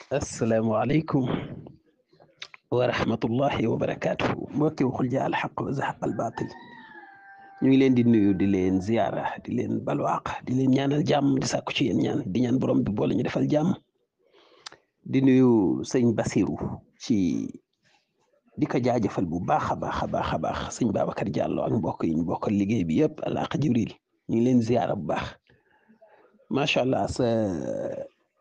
asalaamaaleykum wa rahmatullahi wa barakaatuhu mbokki waxul jaal xaq wa zahaqal baatil ñu ngi leen di nuyu di leen ziyaara di leen balwaaq di leen ñaanal jàmm di sàkku ci yéen ñaan di ñaan borom bi boole ñu defal jàmm di nuyu sëñ Basiru ci di ko jaajëfal bu baax a baax a baax a baax sëñ Babacar Diallo ak mbokk yi ñu bokkal liggéey bi yëpp Alaaqa Jibril ñu ngi leen ziyaara bu baax macha allah sa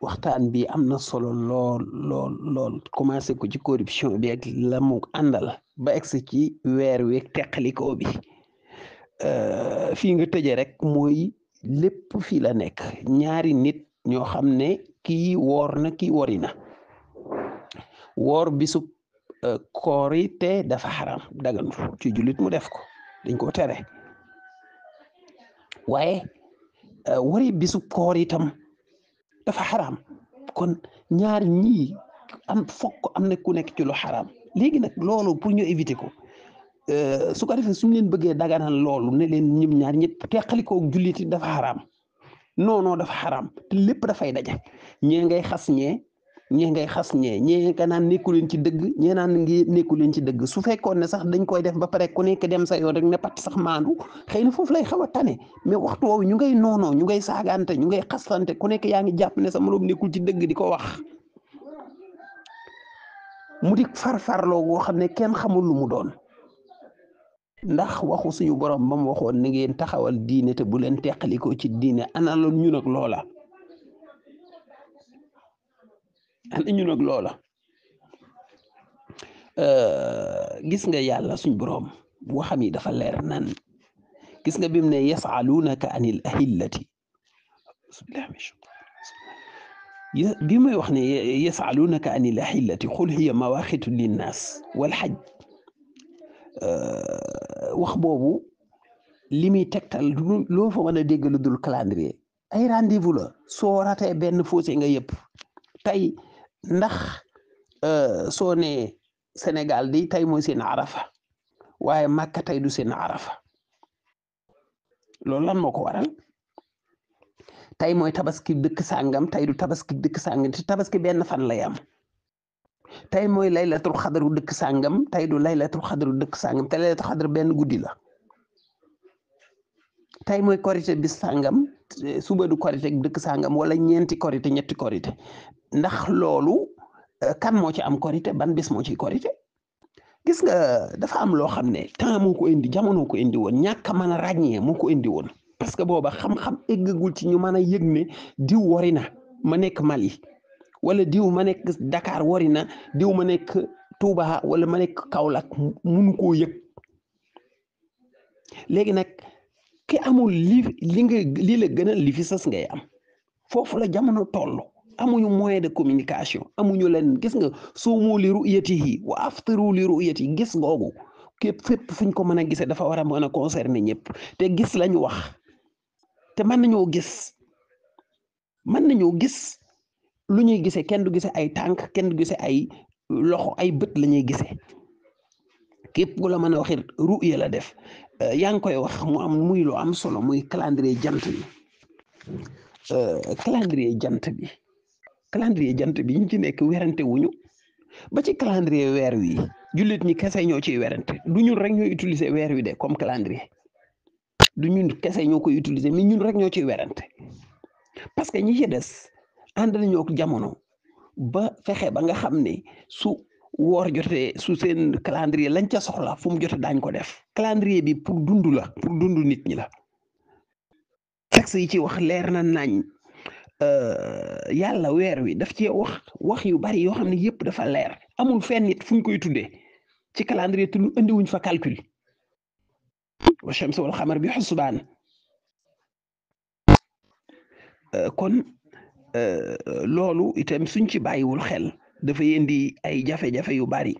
waxtaan bi am na solo lool commencé ko ci corruption bi ak la mu àndal ba egsi ci weer wi teqalikoo bi fii nga tëje rek mooy lépp fii la nekk ñaari nit ñoo xam ne kii woor na kii wori na woor bisub koor yi te dafa xaram daganul ci jullit mu def ko dañ ko tere waaye wari bisub koor itam dafa xaraam kon ñaar ñii fokk am na ku nekk ci lu xaraam léegi nag loolu pour ñu éviter ko su ko defee suñu leen bëggee daganal loolu ne leen ñim ñaar ñëpp teqalikoo jullit yi dafa xaraam non dafa xaraam te lépp dafay daje ñee ngay xas ñee ngay xas ñee nga naan nekku leen ci dëgg ñee naan ngi nekku leen ci dëgg su fekkoon ne sax dañ koy def ba pare ku nekk dem sa yoon rek ne pat sax maandu xëy na foofu lay xaw a tane mais waxtu woowu ñu ngay noonoo ñu ngay saagante ñu ngay xasante ku nekk yaa ngi jàpp ne sa moroom nekkul ci dëgg di ko wax mu di farfarloo goo xam ne kenn xamul lu mu doon ndax waxu suñu borom ba mu waxoon na ngeen taxawal diine te bu leen teqalikoo ci diine ana loolu ñun ak loola gis nga yàlla suñ borom waxam yi dafa leer nan gis nga bim ne yasalunaka anil ahillati bi may wax ne yasalunaka anil ahillati xul hiya mawaxitu linnaas wal xaj wax boobu li muy tegtal loo fa mën a dégg lu dul calendrier ay rendez-vous la soo ratee benn faussé nga yëpp tey ndax soo ne Sénégal di tey mooy seen arafa waaye Màkka tey du seen arafa loolu lan moo ko waral tey mooy tabaski dëkk sàngam tey du tabaski dëkk sàngam te tabaski benn fan lay am tey mooy laylatul xadaru dëkk sàngam tey du laylatul xadaru dëkk sàngam te laylatul xadar benn guddi la tey mooy korité bis sàngam suba du korité dëkk sàngam wala ñeenti korité ñetti korité ndax loolu kan moo ci am korité ban bis moo ci korité gis nga dafa am loo xam ne temps moo ko indi jamono ko indi woon ñàkk a mën a ràññee moo ko indi woon parce que booba xam-xam eggagul ci ñu mën a yëg ne diw wari na ma nekk Mali wala diw ma nekk Dakar wari na diw ma nekk Touba wala ma nekk Kaolack munu koo yëg léegi nag ki amul li la gën a li fi sës ngay am foofu la jamono toll amuñu moyen de communication amuñu leen gis nga suumu li ru'yatihi wa aftiru li ru'yatihi gis googu képp fépp fuñ ko mën a gisee dafa war a mën a concerner ñëpp te gis lañu wax te mën nañoo gis lu ñuy gisee kenn du gisee ay tànk kenn du gisee ay loxo ay bët la ñuy gisee képp ku la mën a waxit ru'ya la def yaa ngi koy wax mu am muy lu am solo muy calendrier jant bi calendrier jant bi ñu ci nekk werante wuñu ba ci calendrier weer wi jullit ñi kese ñoo ciy werante du ñun rek ñooy utiliser weer wi de comme calendrier du ñun kese ñoo koy utiliser mais ñun rek ñoo ciy werante parce que ñi ci des ànd nañoo ak jamono ba fexe ba nga xam ne su woor jotee su seen calendrier lañ ca soxla fu mu jote daañ ko def calendrier bi pour dund la pour dund nit ñi la texte yi ci wax leer na nañ yàlla weer wi daf ci wax yu bari yoo xam ne yëpp dafa leer amul fenn nit fu ñu koy tuddee ci calendrier te lu indiwuñ fa calcul wa shamsi wal xamar bi xusbaan kon loolu itam suñ ci bàyyiwul xel dafay indi ay jafe-jafe yu bari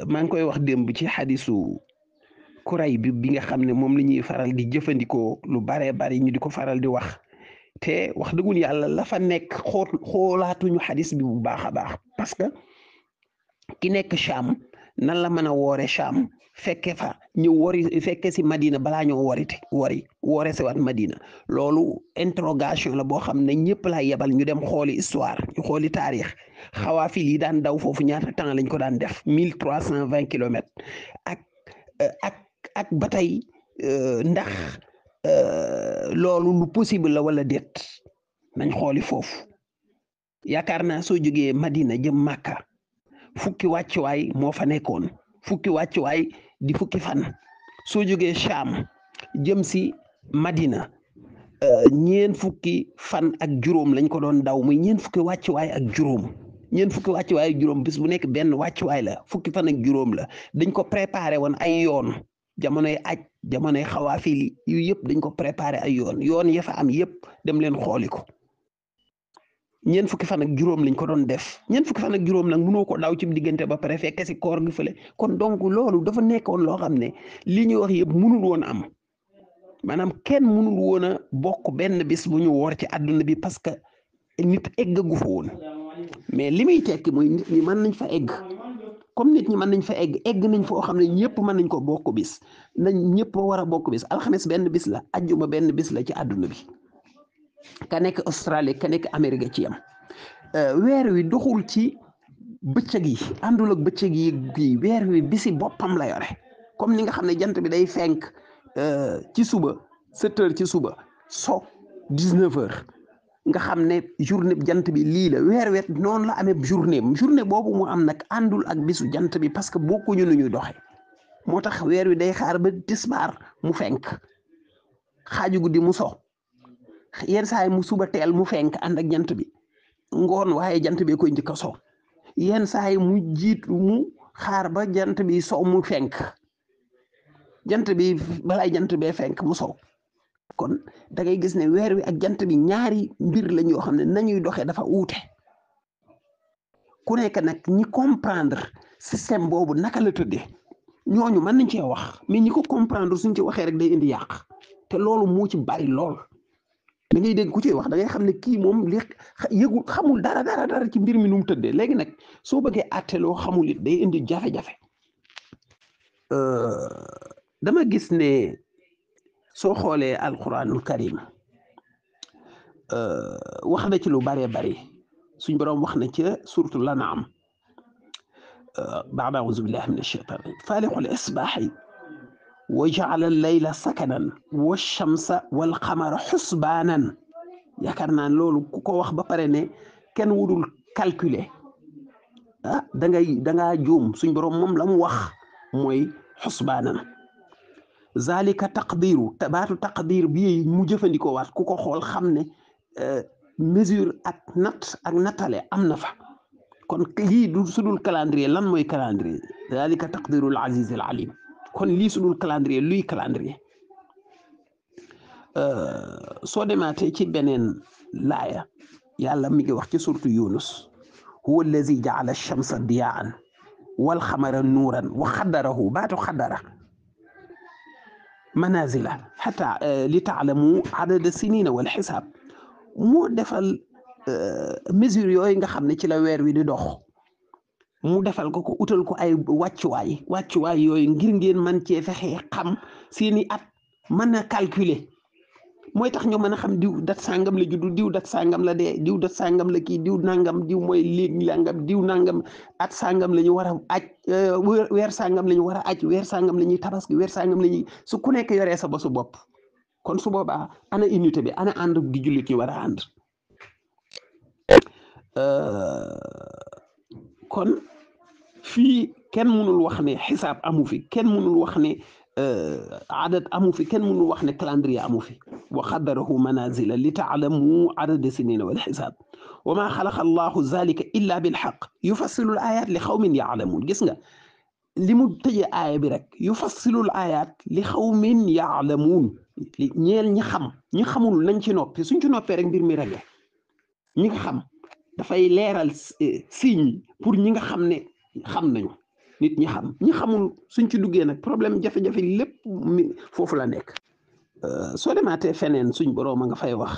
maa ngi koy wax démb ci xadisu kuray bi nga xam ne moom la ñuy faral di jëfandikoo lu baree bari ñu di ko faral di wax te wax dëggul yàlla la fa nekk xoolaatuñu xadis bi bu baax a baax parce que ki nekk Cham nan la mën a woore Cham fekke fa ñu wori fekke si Madina balaa ñoo woore si waat Madina loolu interrogation la boo xam ne ñëpp lay yebal ñu dem xooli histoire ñu xooli taarix xawaafil yi daan daw foofu ñaata temps lañ ko daan def 1320 kilomètres ak ba tey ndax loolu lu possible la wala déet nañ xooli foofu yaakaar naa soo jógee Madina jëm Màkka fukki wàccuwaay moo fa nekkoon fukki wàccuwaay di fukki fan soo jógee Cham jëm si Madina ñeen fukki fan ak juróom lañ ko doon daw muy ñeen fukki wàccuwaay ak juróom bis bu nekk benn wàccuwaay la fukki fan ak juróom la dañ ko préparé woon ay yoon jamonoy aj jamonoy xawaafili yu yëpp dañ ko préparé ay yoon ya fa am yëpp dem leen xooli ko ñeent fukki fan ak juróom lañ ko doon def ñeent fukki fan ak juróom nag mënoo ko daw ci diggante ba pare fekke si koor gi fële kon donc loolu dafa nekkoon loo xam ne li ñuy wax yëpp mënul woon am maanaam kenn mënul woon a bokk benn bis bu ñu woor ci àdduna bi parce que nit eggagu fa woon mais li muy tekki mooy nit ñi mën nañ fa egg comme nit ñi mën nañ fa egg nañ foo xam ne ñëpp mën nañ ko bokk bis nañ ñëpp war a bokk bis alxames benn bis la ajjuma benn bis la ci àdduna bi ka nekk Australie ka nekk Amérique ci yam weer wi doxul ci bëccëg yi àndul ak bëccëg yi weer wi bisi boppam la yore comme ni nga xam ne jant bi day fenk ci suba 7 heures ci suba so 19 heures nga xam ne journée jant bi lii la weer wet noonu la amee journée boobu mu am nag àndul ak bisu jant bi parce que bokkuñu nu ñuy doxe moo tax weer wi day xaar ba tisbaar mu fenk xaaju guddi mu so yenn saa yi mu suba teel mu fenk ànd ak jant bi ngoon waaye jant bee koy njëkk a so yenn saa yi mu jiitu mu xaar ba jant bi sow mu fenk jant bi balay jant bee fenk mu sow kon da ngay gis ne weer wi ak jant bi ñaari mbir lañ yoo xam ne nañuy doxee dafa uute ku nekk nag ñi comprendre système boobu naka la tëddee ñooñu mën nañ cee wax mais ñi ko comprendre suñ ci waxee rek day indi yàq te loolu moo ci bari lool. da ngay dégg ku ci wax da ngay xam ne kii moom li yëgul xamul dara ci mbir mi nu mu tëddee léegi nag soo bëggee àtte loo xamul it day indi jafe-jafe dama gis ne soo xoolee alquranul karim wax na ci lu bëree bëri suñ boroom wax na ca suratu lanaam baada auzu billahi min ashaitan faalixul isbaaxi wa jaala layla sakanan wa shamsa wal qamara xusbaanan yaakaar naa loolu ku ko wax ba pare ne kenn wudul calculer dangaa juum suñ boroom moom la mu wax mooy xusbaanan zalika taqdiru baatu taqdir bi mu jëfandikoo waat ku ko xool xam ne mesure ak nattale am na fa kon lii du sudul calendrier lan mooy calendrier zalika taqdirul aziz al alim kon lii sudul calendrier luy calendrier soo demaatee ci beneen laaya yàlla mi ngi wax ci surtu Yunus huwa allazi jaala ash-shamsa diyaan wal xamara nuuran wa xaddarahu baatu xaddara manazila xata li taalamu adada sinina wal xisaab moo defal mesure yooyu nga xam ne ci la weer wi di dox mu defal ko utal ko ay wàccuwaay yooyu ngir ngeen man cee fexe xam seeni at mën a calculer mooy tax ñu mën a xam diw dat sàngam la juddu diw dat sàngam la dee diw dat sàngam la kii diw nangam diw mooy léegi nangam diw nangam at sàngam la ñu war a aj weer sàngam la ñu war a aj weer sàngam la ñuy tabaski weer sàngam la ñuy su ku nekk yoree sa bosu bopp kon su boobaa ana unité bi ana ànd gi jullit ñi war a ànd kon fii kenn mënul wax ne xisaab amu fi kenn mënul wax ne adat amu fi kenn mënul wax ne calendrier amu fi wa qaddarahu manazila li taalamu adada sinina wal xisaab wa ma xalaqa allahu zalika illa bilxaq yufassilu l ayat li xawmin yaalamuun gis nga li mu tëjee aaya bi rek yufassilu l ayat li xawmin yaalamuun ñeel ñi xam ñi xamul nañ ci noppi suñ ci noppee rek mbir mi rek ñi nga xam dafay leeral signe pour ñi nga xam ne xam nañu nit ñi xam ñi xamul suñ ci duggee nag problème jafe-jafe lépp foofu la nekk soo demaatee feneen suñ boroom a nga fay wax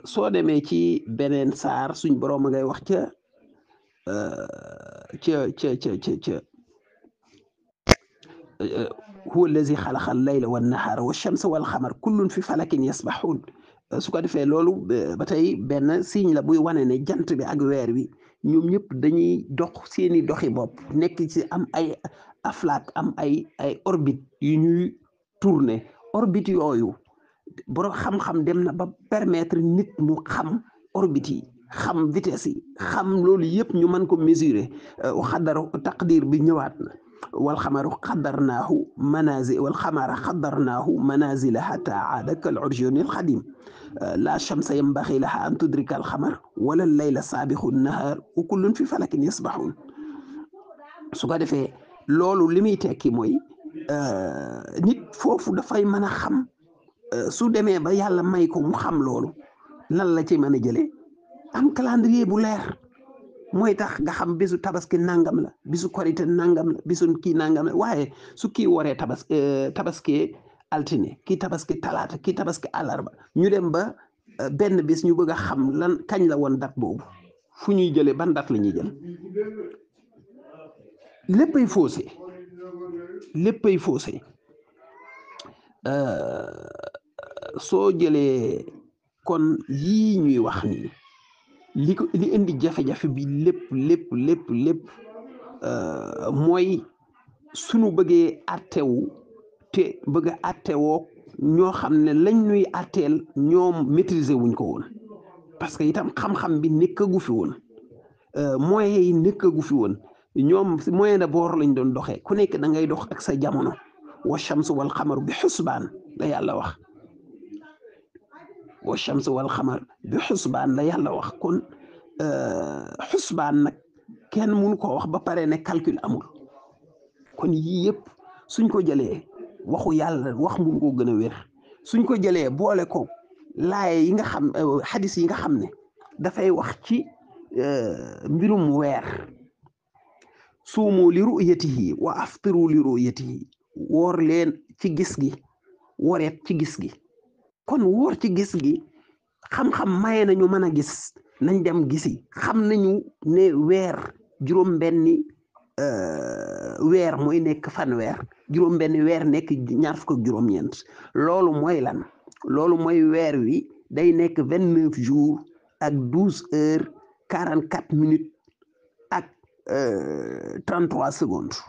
soo demee ci beneen saar suñ boroom a ngay wax ca huwa allazi xalaqa al-layla wan-nahaara wash-shamsa wal-qamara kullun fi falakin yasbahuun su ko defee loolu ba tey benn signe la buy wane ne jant bi ak weer wi ñoom ñëpp dañuy dox seeni doxi bopp nekk ci am ay aflaak am ay orbite yu ñuy tourner orbite yooyu borom xam-xam dem na ba permettre nit mu xam orbite yi xam vitesse yi xam loolu yëpp ñu mën ko mesurer xaddaru taqdir bi ñëwaat na والقمر قدرناه منازل والقمر قدرناه منازل حتى عاد كالعرجون القديم لا شمس ينبغي لها أن تدرك القمر ولا الليل سابق النهار وكل في فلك يسبحون su ko defee loolu li muy tekki mooy nit foofu dafay mën a xam su demee ba yàlla may ko mu xam loolu lan la ci mën a jëlee am calendrier bu leer mooy tax nga xam bisu tabaski nangam la bisu korite nangam la bisu kii nangam la waaye su kii waree tabaski altine kii tabaski talaata kii tabaski àllarba ñu dem ba benn bis ñu bëgg a xam lan kañ la woon date boobu fu ñuy jëlee ban date la ñuy jël léppay faussé soo jëlee kon yii ñuy wax nii li indi jafe-jafe bi lépp mooy sunu bëggee attewu te bëgg a attewoo ñoo xam ne lañ ñuy atteel ñoom maîtriser wuñ ko woon parce que itam xam-xam bi nekkagu fi woon moyens yi nekkagu fi woon ñoom moyen de bord lañ doon doxee ku nekk da ngay dox ak sa jamono wa shamsu wal xamaru bi xusbaan la yàlla wax wa shamsu wal xamar bi xusbaan la yàlla wax kon xusbaan nag kenn mënu ko wax ba pare ne calcul amul kon yii yëpp suñ ko jëlee waxu yàlla wax mënu ko gën a wér suñ ko jëlee boole ko laaye yi nga xam xadis yi nga xam ne dafay wax ci mbirum weer suumu li ru'yatihi wa aftiru li ru'yatihi woor leen ci gis gi woreet ci gis gi kon woor ci gis gi xam-xam maye nañu mën a gis nañ dem gisi xam nañu ne weer juróom-benni weer mooy nekk fanweer juróom-benni weer nekk ñaar fukk ak juróom-ñeent loolu mooy lan loolu mooy weer wi day nekk 29 jours ak 12 heures 44 minutes ak 33 secondes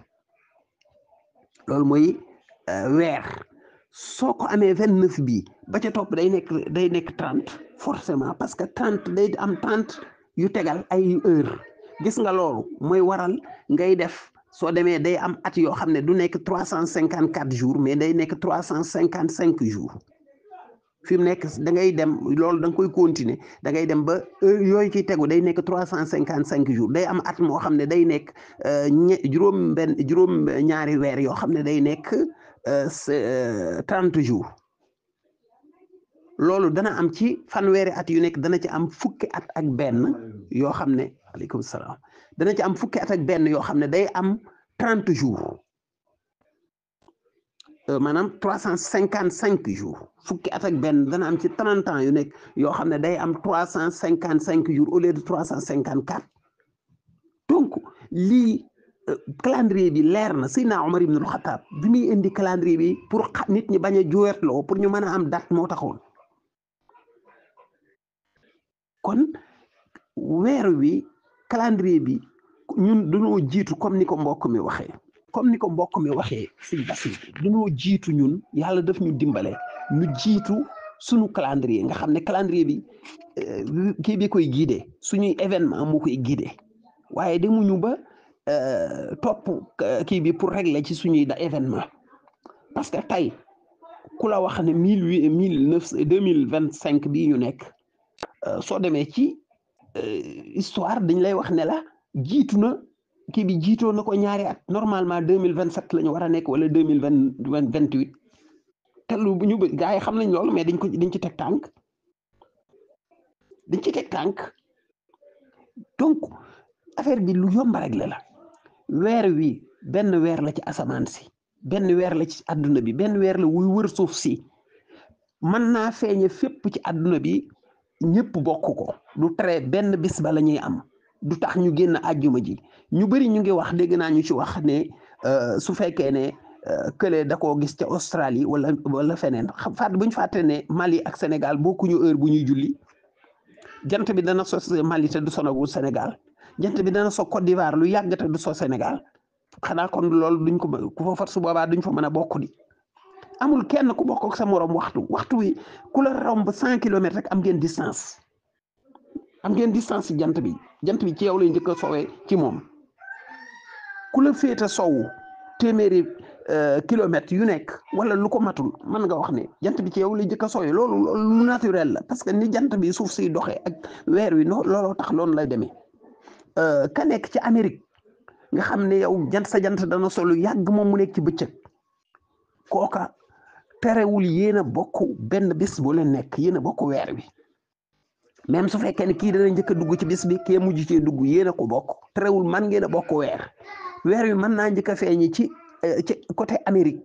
loolu mooy weer soo ko amee 29 bii ba ca topp day nekk 30 forcément parce que 30 day am 30 yu tegal ay heure gis nga loolu mooy waral ngay def soo demee day am at yoo xam ne du nekk 354 jours mais day nekk 355 jours fi mu nekk da ngay dem loolu da nga koy continuer da ngay dem ba heure yooyu ci tegu day nekk 355 jours day am at moo xam ne day nekk juróom ñaari weer yoo xam ne day nekk 30 jours loolu dana am ci fanweeri at yu nekk dana ci am fukki at ak benn yoo xam ne aleykum salaam dana ci am fukki at ak benn yoo xam ne day am 30 jours maanaam 355 jours fukki at ak benn dana am ci 30 ans yu nekk yoo xam ne day am 355 jours au lieu de 354 donc lii calendrier bi leer na Seydina Omar ibn al-Khattab bi muy indi calendrier bi pour nit ñi bañ a juwetloo pour ñu mën a am date moo taxoon kon weer wi calendrier bi ñun dañoo jiitu comme ni ko mbokk mi waxee Sëñ Basiir dañoo jiitu ñun yàlla daf ñu dimbale ñu jiitu suñu calendrier nga xam ne calendrier bi kii bi koy guider suñuy événement moo koy guider waaye demuñu ba topp kii bi pour régler ci suñuy événement parce que tey ku la wax ne 2025 bii ñu nekk soo demee ci histoire dañ lay wax ne la jiitu na kii bi jiitoo na ko ñaari at normalement 2027 la ñu war a nekk wala 2028 te lu bu ñu gaa yi xam nañ loolu mais dañ ci teg tànk donc affaire bi lu yomb a régler la weer wi benn weer la ci asamaan si benn weer la ci àdduna bi benn weer la wuy wër suuf si mën naa feeñe fépp ci àdduna bi ñëpp bokk ko du tere benn bis ba la ñuy am du tax ñu génn àjjuma ji ñu bëri ñu ngi wax dégg naa ñu ci wax ne su fekkee ne kële da koo gis ca Australie wala feneen bu ñu fàtte ne Mali ak Sénégal bokkuñu heure bu ñuy julli jant bi dana so Mali te du sonagul Sénégal jant bi dana so Côte d'Ivoire lu yàgg te du so Sénégal xanaa kon loolu duñ ko ku fa far su boobaa duñ fa mën a bokk di amul kenn ku bokk ak sa morom waxtu wi ku la romb 100 kilomètres rek am ngeen distance ci jant bi ci yow lay njëkk a sowee ci moom ku la féete sowu téeméeri kilomètres yu nekk wala lu ko matul mën nga wax ne jant bi ci yow lay njëkk a sowee loolu lu naturel la parce que ni jant bi suuf siy doxee ak weer wi looloo tax loolu lay demee ka nekk ci Amérique nga xam ne yow sa jant dana solu yàgg moom mu nekk ci bëccëg kooka terewul yéen a bokk benn bis bu leen nekk yéen a bokk weer wi même su fekkee ne kii dana njëkk a dugg ci bis bi kee mujj cee dugg yéen a ko bokk terewul man ngeen a bokk weer wi mën naa njëkk a feeñi ci côté Amérique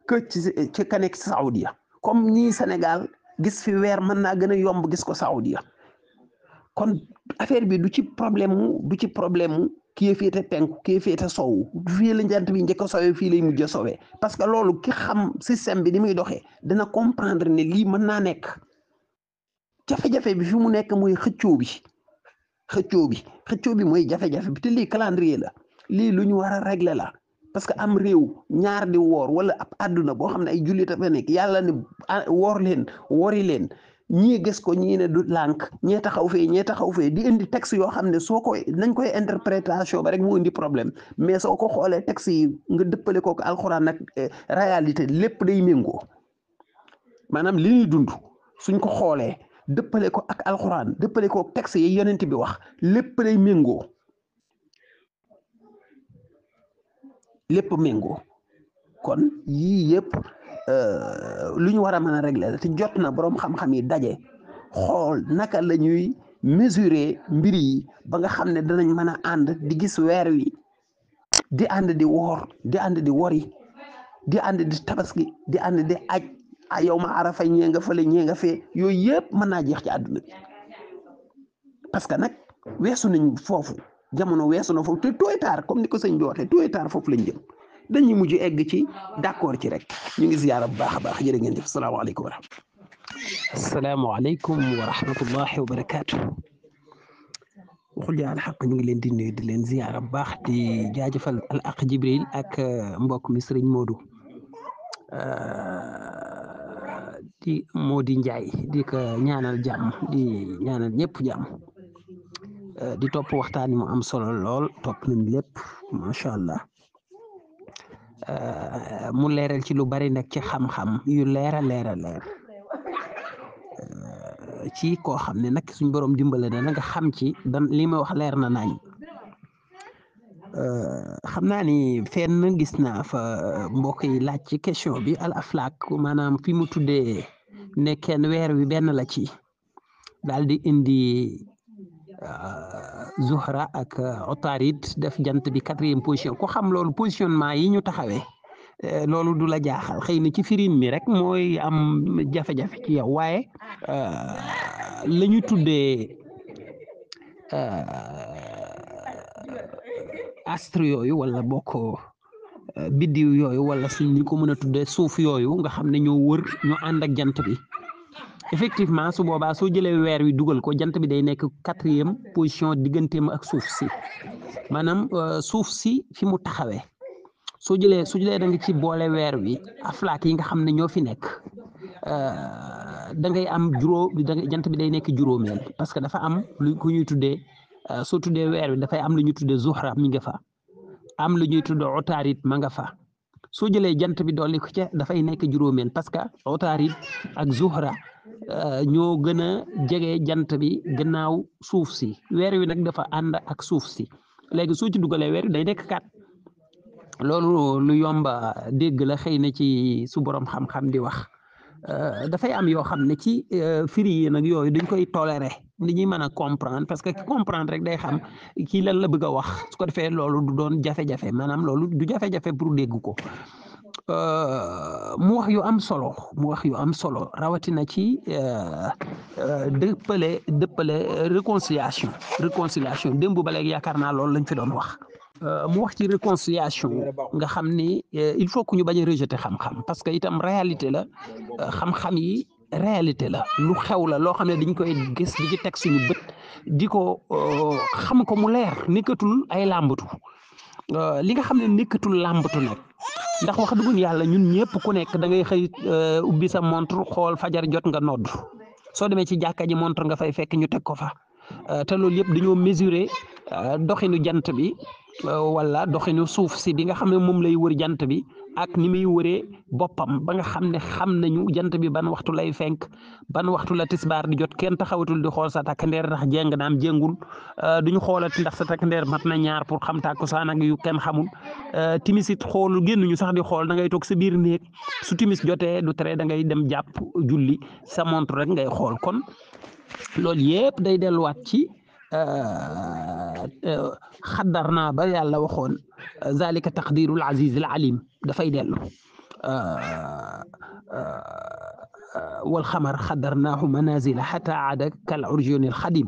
que ci ka nekk ci Saoudia comme ñii Sénégal gis fi weer mën naa gën a yomb gis ko Saoudia kon affaire bi du ci problème mu kii féete penku kii féete sowu fii la jant bi njëkk a sowee fii lay mujj a sowee parce que loolu ki xam système bi ni muy doxee dina comprendre ne lii mën naa nekk jafe-jafe bi fi mu nekk mooy xëccoo bi mooy jafe-jafe bi te lii calendrier la lii lu ñu war a régler la parce que am réew ñaar di woor wala ab àdduna boo xam ne ay jullit a fa nekk yàlla ne wori leen ñii gis ko ñii ne du lànk ñee taxaw fee di indi texte yoo xam ne nañ koy interprétation ba rek mu indi problème mais soo ko xoolee texte yi nga dëppale ko alxuraan ak réalité lépp day méngoo maanaam li ñuy dund suñ ko xoolee dëppale ko ak alxuraan dëppale ko texte yi yonent bi wax lépp day méngoo kon yii yëpp lu ñu war a mën a régler la te jot na boroom xam-xam yi daje xool naka la ñuy mesurer mbir yi ba nga xam ne danañ mën a ànd di gis weer wi di ànd di woor di ànd di wori di ànd di tabaski di ànd di aj yow ma arafa ñee nga fële ñee nga fee yooyu yëpp mën naa jeex ci àdduna bi parce que nag weesu nañ foofu jamono weesu na foofu te tôt et tard comme ni ko sëñ bi waxee tôt et tard foofu lañ jëm dañuy mujj egg ci d'accord ci rek ñu ngi ziyaara bu baax a baax jërë ngeen jëf salaamaaleykum wa rahmatullahi wa barakaatu waxul jaal xaq ñu ngi leen di nuyu di leen ziyaara bu baax di jaajëfal al aq Jibril ak mbokk mi Sëriñ Modou di Mody Ndiaye di ko ñaanal jàmm di ñaanal ñëpp jàmm di topp waxtaan yi mu am solo lool topp nañ lépp macha allah mu leeral ci lu bari nag ci xam-xam yu leer ci koo xam ne nag suñ borom dimbale na nga xam ci li ma wax leer na nañ xam naa ni fenn gis naa fa mbokk yi laaj ci question bi al aflaak maanaam fi mu tuddee ne kenn weer wi benn la ci daal di indi Zuhra ak Otarid def jant bi 4e position ku xam loolu positionnement yi ñu taxawee loolu du la jaaxal xëy na ci firim mi rek mooy am jafe-jafe ci yow waaye la ñu tuddee astre yooyu wala bokk biddiw yooyu wala suñ ñu ko mën a tuddee suuf yooyu nga xam ne ñoo wër ñu ànd ak jant bi effectivement su boobaa soo jëlee weer wi dugal ko jant bi day nekk 4e position digganteem ak suuf si maanaam suuf si fi mu taxawee su jëlee da nga ci boole weer wi aflaak yi nga xam ne ñoo fi nekk da ngay am jant bi day nekk juróomeel parce que dafa am lu ku ñuy tuddee soo tuddee weer wi dafay am lu ñuy tuddee Zuhra mi nga fa am lu ñuy tuddee Otarid ma nga fa soo jëlee jant bi dolli ko ca dafay nekk juróomeel parce que Otarid ak Zuhra ñoo gën a jege jant bi gannaaw suuf si weer wi nag dafa ànd ak suuf si léegi soo ci dugalee weer wi day nekk 4 loolu lu yomba dégg la xëy na ci su borom xam-xam di wax dafay am yoo xam ne ci firi yi nag yooyu dañ koy tolérer ni ñuy mën a comprendre parce que ki comprendre rek day xam kii lan la bëgg a wax su ko defee loolu du doon jafe-jafe maanaam loolu du jafe-jafe pour dégg ko mu wax yu am solo rawatina ci dëppale réconciliation démb ba léegi yaakaar naa loolu lañ fi doon wax. mu wax ci réconciliation nga xam ni il faut que ñu bañ a rejeter xam-xam parce que itam réalité la xam-xam yi réalité la lu xew la loo xam ne dañ koy gis di ci teg suñu bët di ko xam ko mu leer nekkatul ay làmbatu li nga xam ne nekkatul làmbatu nag ndax wax dëgg yàlla ñun ñëpp ku nekk da ngay xëy ubbi sa montre xool fajar jot nga nodd soo demee ci jàkka ji montre nga fay fekk ñu teg ko fa te loolu yëpp dañoo mesurer doxinu jant bi wala doxinu suuf si bi nga xam ne moom lay wër jant bi ak ni muy wëree boppam ba nga xam ne xam nañu jant bi ban waxtu lay fenk ban waxtu la tisbaar di jot kenn taxawatul di xool sa takkandeer ndax jéng naam jéngul duñu xoolati ndax sa takkandeer mat na ñaar pour xam tàkkusaan ak yu kenn xamul timis it xoolu génnuñu sax di xool da ngay toog sa biir néeg su timis jotee du tere da ngay dem jàpp julli sa montre rek ngay xool kon loolu yëpp day delluwaat ci xaddar naa ba yàlla waxoon zalika taqdirul aziz al alim dafay dellu wal xamar xaddarnaahu manazila xata aada kal urjunil xadim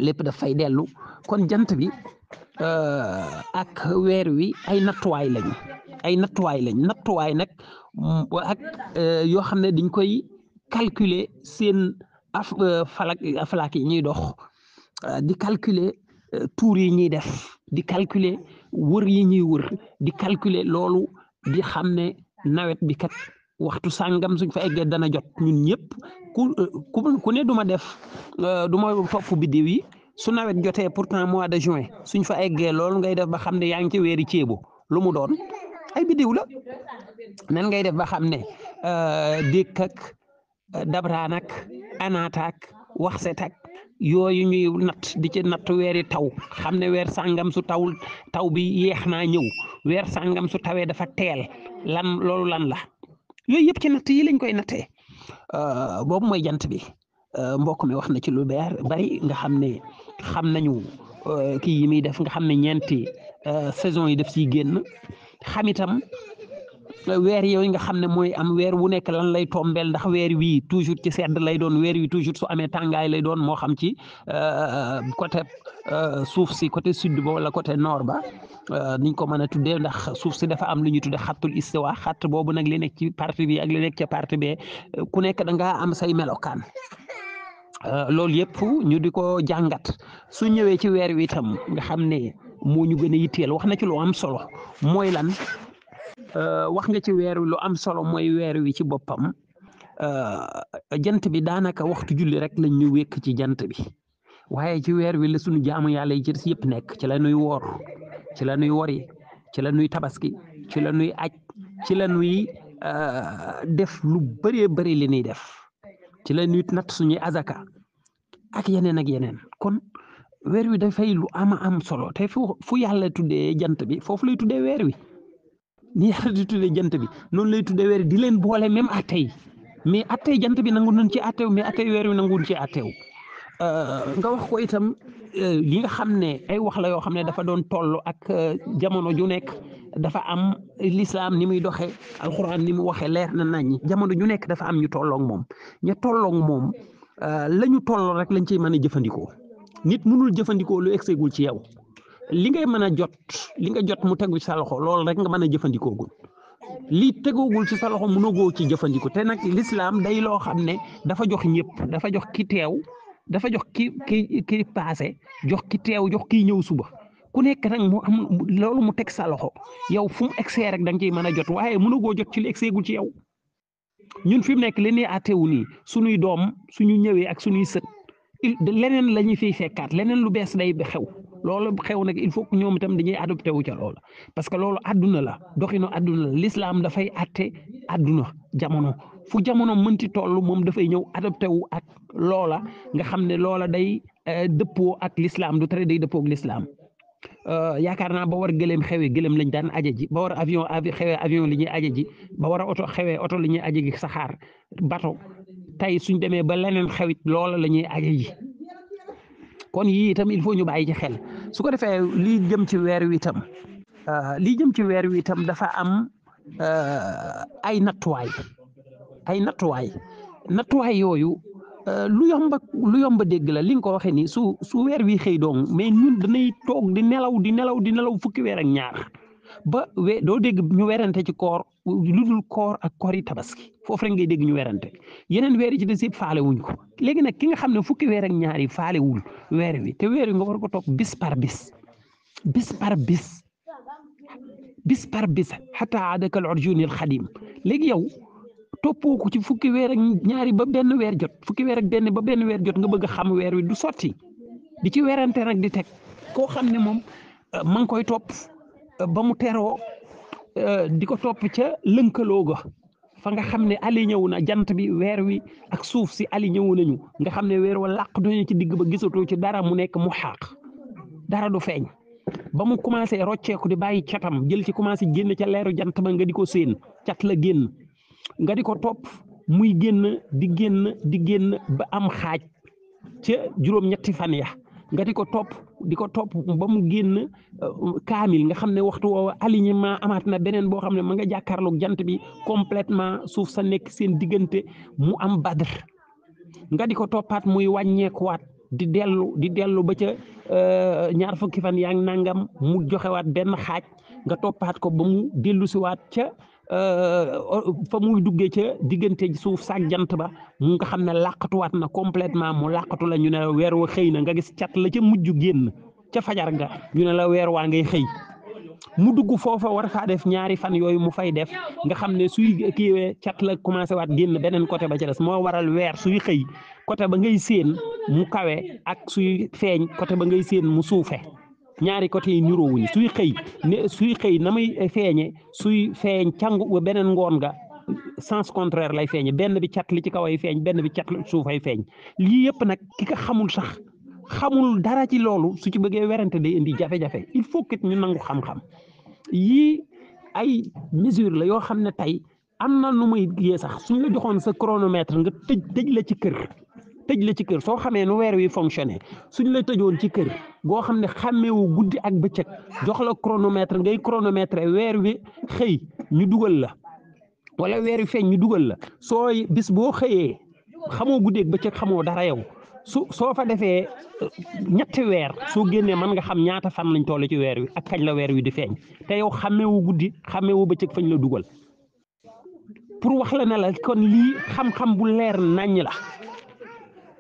lépp dafay dellu kon jant bi ak weer wi ay nattuwaay lañ nattuwaay nag ak yoo xam ne dañ koy calculer seen falak yi ñuy dox di calculer tour yi ñuy def di calculer wër yi ñuy wër di calculer loolu di xam ne nawet bi kat waxtu sàngam suñ fa eggee dana jot ñun ñëpp ku ne duma topp biddiw yi su nawet jotee pourtant mois de juin suñ fa eggee loolu ngay def ba xam ne yaa ngi ci weeri ceebo lu mu doon ay biddiw la nan ngay def ba xam ne dékk ak dabraan ak anaataak waxsetak yooyu ñuy natt di ci natt weeri taw xam ne weer sàngam su taw bi yeex naa ñëw weer sàngam su tawee dafa teel loolu lan la yooyu yëpp ci natt yi lañ koy nattee boobu mooy jant bi mbokk mi wax na ci lu bari nga xam ne xam nañu kii yi muy def nga xam ne ñeenti saison yi def siy génn xam itam weer yooyu nga xam ne mooy am weer wu nekk lan lay tombeel ndax weer wi toujours ci sedd lay doon weer wi toujours su amee tàngaay lay doon moo xam ci côté suuf si côté sud ba wala côté nord ba niñ ko mën a tuddee ndax suuf si dafa am lu ñuy tuddee xattul istiwa xatt boobu nag li nekk ci partie bi ak li nekk ci partie bi ku nekk da ngaa am say melokaan loolu yëpp ñu di ko jàngat su ñëwee ci weer wi itam nga xam ne moo ñu gën a yitteel wax na ci lu am solo mooy lan. wax nga ci weer wi lu am solo mooy weer wi ci boppam jant bi daanaka waxtu julli rek lañ ñu wékk ci jant bi waaye ci weer wi la suñu jaamu yàlla yi ci yëpp nekk ci la nuy woor ci la nuy wori ci la nuy tabaski ci la nuy aj ci la nuy def lu bëree bëri li ñuy def ci la nuy natt suñuy azaka ak yeneen kon weer wi dafay lu am solo te fu yàlla tuddee jant bi foofu lay tuddee weer wi. ni yàlla di tuddee jant bi noonu lay tuddee weer di leen boole même attey mais attey jant bi nangu nañ ci attew mais attey weer wi nanguwuñ ci attew nga wax ko itam li nga xam ne ay wax la yoo xam ne dafa doon toll ak jamono ju nekk dafa am lislaam ni muy doxee alxuraan ni mu waxee leer na nañ jamono ju nekk dafa am ñu tolloog moom ña tolloog moom la ñu tolloo rek lañ ciy mën a jëfandikoo nit mënul jëfandikoo lu egseegul ci yow. li ngay mën a li nga jot mu tegu ci sa loxo loolu rek nga mën a jëfandikoo gul li tegoogul ci sa loxo mënagoo ci jëfandikoo te nag lislaam day loo xam ne dafa jox ñëpp dafa jox ki teew dafa jox ki paase jox ki teew jox kiy ñëw suba ku nekk nag mu am loolu mu teg sa loxo yow fu mu egsee rek da nga ciy mën a jot waaye mënagoo jot ci li egseegul ci yow ñun fi mu nekk li ñuy àtteewu nii suñuy doom suñu ñëwee ak suñuy sët leneen la ñuy fiy fekkaat leneen lu bees day xew. loolu xew nag il faut que ñoom itam dañuy adopté wu ca loolu parce que loolu adduna la doxino adduna la l'islam dafay atte adduna jamono fu jamono mënti toll moom dafay ñëw adopté wu ak loola nga xam ne loola day dëppoo ak l'islam du tere day dëppoo ak l'islam yaakaar naa ba war gëléem xewee gëléem lañ daan aje ji ba war avion xewee avion li ñuy aje ji ba war a oto xewee oto li ñuy aje ji saxaar bato tey suñ demee ba leneen xewit loola la ñuy aje ji kon yii itam il faut ñu bàyyi ci xel su ko defee lii jëm ci weer wi itam dafa am ay nattuwaay yooyu lu yomba dégg la li nga ko waxee ni su weer wi xëy dong mais ñun danay toog di nelaw fukki weer ak ñaar ba doo dégg ñu werante ci koor lu dul koor ak koori tabaski foofu rek ngay dégg ñu werante yeneen weer yi ci des yëpp faale wuñ ko léegi nag ki nga xam ne fukki weer ak ñaar yi faale wul weer wi te weer wi nga war ko topp bis par bis xataa adakal urjunil xadim léegi yow toppoo ko ci fukki weer ak ñaari ba benn weer jot fukki weer ak benn ba benn weer jot nga bëgg a xam weer wi du sotti di ci werante nag di teg koo xam ne moom ma ngi koy topp ba mu teroo di ko topp ca lënkaloo ga fa nga xam ne aligné wu na jant bi weer wi ak suuf si aligné wu nañu nga xam ne weer wa làq doñu ci digg ba gisatoo ci dara mu nekk mu xaaq dara du feeñ ba mu commencé rocceeku di bàyyi catam jël ci commencé génn ca leeru jant ba nga di ko séen cat la génn nga di ko topp muy génn di génn ba am xaaj ca juróom-ñetti fan ya nga di ko topp ba mu génn kaamil nga xam ne waxtu woowa alignement amaat na beneen boo xam ne ma nga jàkkaarloog jant bi complètement suuf sa nekk seen diggante mu am badr nga di ko toppaat muy wàññeekuwaat di dellu ba ca ñaar fukki fan yaa ngi nangam mu joxewaat benn xaaj nga toppaat ko ba mu dellusiwaat ca fa muy duggee ca diggante suuf saak jant ba mu nga xam ne làqatuwaat na complètement mu làqatu la ñu ne la weer wa xëy na nga gis cat la ca mujj génn ca fajar ga ñu ne la weer waa ngay xëy mu dugg foofa war faa def ñaari fan yooyu mu fay def nga xam ne suy kiiwee cat la commencé waat génn beneen côté ba ca des moo waral weer suy xëy côté ba ngay séen mu kawe ak suy feeñ côté ba ngay séen mu suufe ñaari côté yi niroowuñu suy xëy na muy feeñe suy feeñ cangu beneen ngoon ga sens contraire lay feeñe benn bi cat li ci kaw ay feeñ benn bi cat suuf ay feeñ lii yëpp nag ki ka xamul dara ci loolu su ci bëggee werante day indi jafe-jafe il faut que ñu nangu xam-xam yii ay mesure la yoo xam ne tey am na nu muy yee sax suñ la joxoon sa chronomètre nga tëj la ci kër soo xamee nu weer wi fonctionné suñ la tëjoon ci kër goo xam ne xàmmeewu guddi ak bëccëg jox la chronomètre ngay chronomètre weer wi xëy ñu dugal la wala weer wi feeñ ñu dugal la sooy bis boo xëyee xamoo guddi ak bëccëg xamoo dara yow soo fa defee ñetti weer soo génnee mën nga xam ñaata fan lañ toll ci weer wi ak kañ la weer wi di feeñ te yow xàmmeewu guddi xàmmeewu bëccëg fañ la dugal pour wax la ne la kon lii xam-xam bu leer naññ la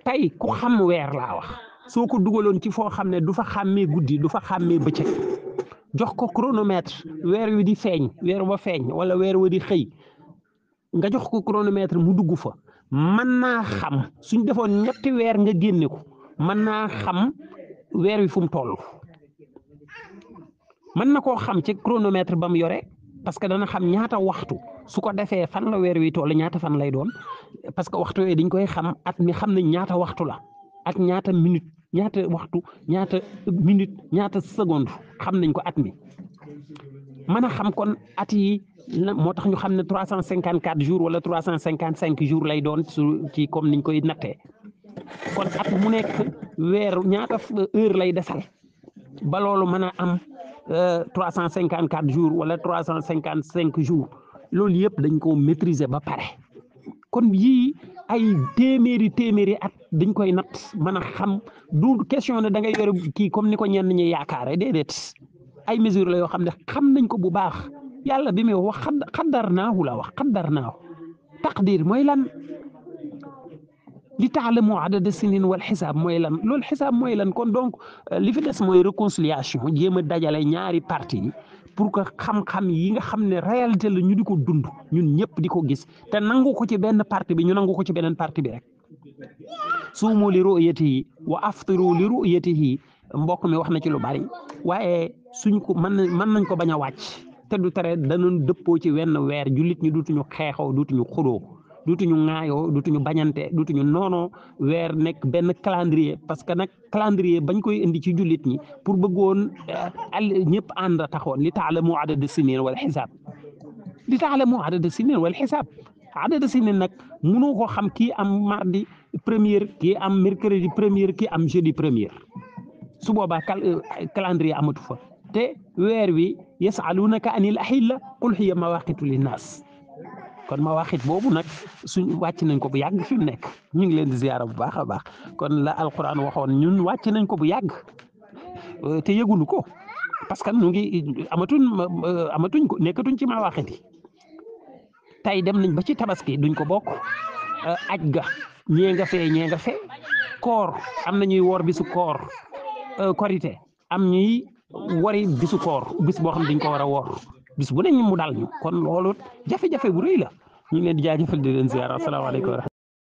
tey ku xam weer laa wax soo ko dugaloon ci foo xam ne du fa xàmmee guddi du fa xàmmee bëccëg jox ko chronomètre weer wi di feeñ weer ba feeñ wala weer wa di xëy nga jox ko chronomètre mu dugg fa mën naa xam suñ defoon ñetti weer nga génne ko mën naa xam weer wi fu mu toll mën na koo xam ci chronomètre ba mu yore parce que dana xam ñaata waxtu su ko defee fan la weer wi toll ñaata fan lay doon parce que waxtu yooyu dañ koy xam at mi xam nañ ñaata waxtu la ak ñaata minute ñaata waxtu ñaata minute ñaata seconde xam nañ ko at mi mën a xam kon at yi moo tax ñu xam ne 354 jours wala 355 jours lay doon ci comme niñ koy nattee kon at mu nekk weer ñaata heure lay desal ba loolu mën a am 354 jours wala 355 jours loolu yëpp dañ ko maîtriser ba pare kon yii ay téeméeri at dañ koy natt mën a xam du question ne da ngay yore kii comme ni ko ñenn ñi yaakaare déedéet ay mesures la yoo xam ne xam nañ ko bu baax yàlla bi muy wax xaddarnaahu la wax xaddarnaahu taqdir mooy lan li taalamu adada sinin wal xisaab mooy lan loolu xisaab mooy lan kon donc li fi des mooy réconciliation jéem a dajale ñaari parti yi pour que xam-xam yi nga xam ne réalité la ñu di ko dund ñun ñëpp di ko gis te nangu ko ci benn parti bi ñu nangu ko ci beneen parti bi rek suumu li ru'yatihi wa aftiru li ru'yatihi mbokk mi wax na ci lu bari waaye suñ ko mën nañ ko bañ a wàcc te du tere danañ dëppoo ci wenn weer jullit ñi duutuñu xeexoo duutuñu xuloo duutuñu ŋaayoo duutuñu bañante duutuñu noonoo weer nekk benn calendrier parce que nag calendrier bañ koy indi ci jullit ñi pour bëggoon ñëpp ànd taxoon li taalamu adada sinin wal xisaab li taalamu adada sinin wal xisaab adada sinin nag mënoo ko xam kii am mardi première kii am mercredi première kii am jeudi première su boobaa calendrier amatu fa te weer wi yasalunaka anil ahilla qul hiya mawaqitu linnaas kon mawaqit boobu nag suñ wàcc nañ ko bu yàgg fi mu nekk ñu ngi leen di ziyaara bu baax a baax kon la alquran waxoon ñun wàcc nañ ko bu yàgg te yëgunu ko parce que ñu ngi amatuñ ko nekkatuñ ci mawaqit yi tey dem nañ ba ci tabaski duñ ko bokk aj ga ñee nga fee koor am na ñuy woor bisu koor korite am ñuy wari bisu koor bis boo xam ne dañ ko war a woor bis bu ne mu dal ñu kon loolu jafe-jafe bu rëy la ñu ngi leen di jaajëfal di leen ziyaara asalaamaaleykum